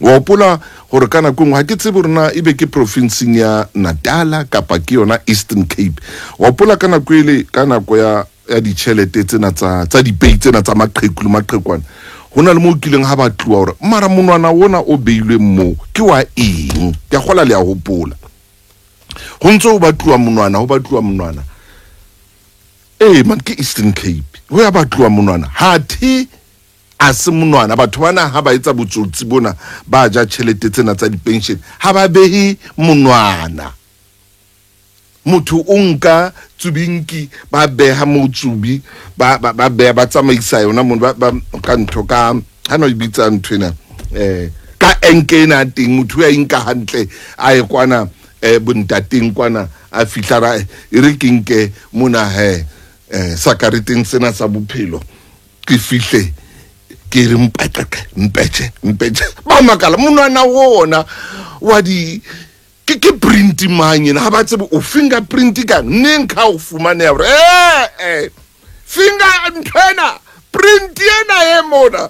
Wa hopola gore ka nako e nngwe ga ke tsebe gore na e be ke profinseng ya Natala kapa ke yona Eastern Cape. Wa hopola ka nako ele ka nako ya ya ditšhelete tsena tsa tsa dipei tsena tsa maqheku le maqhekwana go na le mo o kileng ga batliwa gore mara monwana ona o beilweng moo ke wa eng ke a gola le a gopola go ntse o batliwa monwana go batliwa monwana ee man ke Eastern Cape go ya batliwa monwana ha the a se monwana batho bana ha ba etsa botsotsi bona ba ja tšhelete tsena tsa dipension ha ba behe monwana motho o nka tsubinki ba beha mo tsubi ba ba ba beha ba tsamaisa yona mo ba ka ntho ka ha no e bitsa ntho ena eh ka enke ena teng motho ya inka hantle a ye kwana eh bontateng kwana a fihla ra e re ke nke mona he eh sakareteng sena sa bophelo ke fihle ke re mpeteke mpetje mpetje ba makala monwana wona wa di ke ke print mang ena ha ba tsebe o fingerprint kang neng ka o fumaneha gore ee eh, finger ntho ena print ena e mona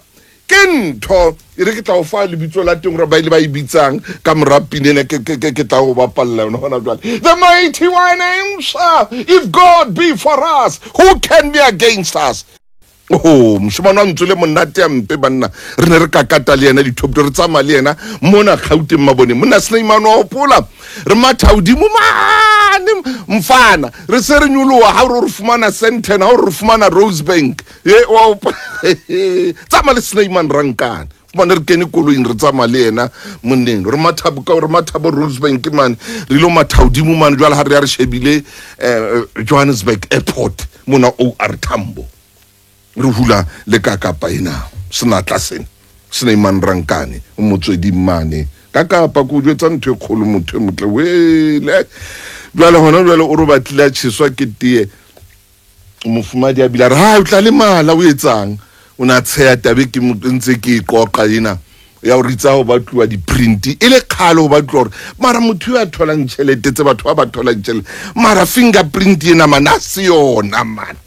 ke ntho e re ke tla o fa lebitso la teng gore ba ile ba e bitsang ka mora pina ena ke tla go bapalla yona gona jwale. The mighty one answer, if God be for us, who can be against us? Oh, moshemane wa ntswele monate ya mpe banna re ne re kakata le yena dithopto re tsamaya le yena mona Gauteng maboneng monna Sneimane wa hopola re matha hodimo mane mfana re se re nyoloha ha re fumana Sandton ha re fumana Rosebank ye wa tsamaya le Sneimane rankane fumane re kene koloing re tsamaya le yena monneng re matha re matha bo Rosebank mane re ilo matha hodimo mane jwale ha re ya re shebile eh, Johannesburg Airport mona OR Tambo re hula le ka kapa ena senatla sena Sneimane Rankane o motsweding mane ka kapa ko jwetsa ntho e kgolo motho e motle wele jwale hona jwale o re batlile a tjheswa ke tee mofumadi a bile a re ha o tla le mala o etsang o ne a tsheya tabe ke ntse ke e qoqa ena ya go ritsa go batliwa di-print e le kgale go batliwa gore mara motho yo a tholang tšhelete tse batho ba ba tholang tšhelete mara fingerprint ena mane a se yona mane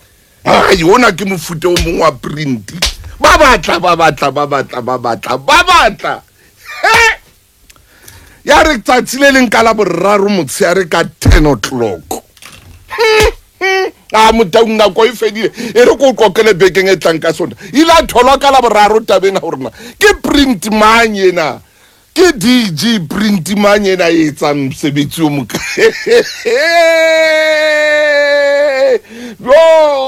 ai ona ke mofuta o mongwe wa print ba batla ba batla ba batla ba batla ba batla ya re tsatsi le leng ka la boraro motshehare ka 10 o'clock a motaung nako e fedile e re ko qoqele bekeng e tlang ka sona ile a tholwa ka la boraro tabeng gore na ke print mang ena ke dg print mang ena e etsang mosebetsi o moka yo.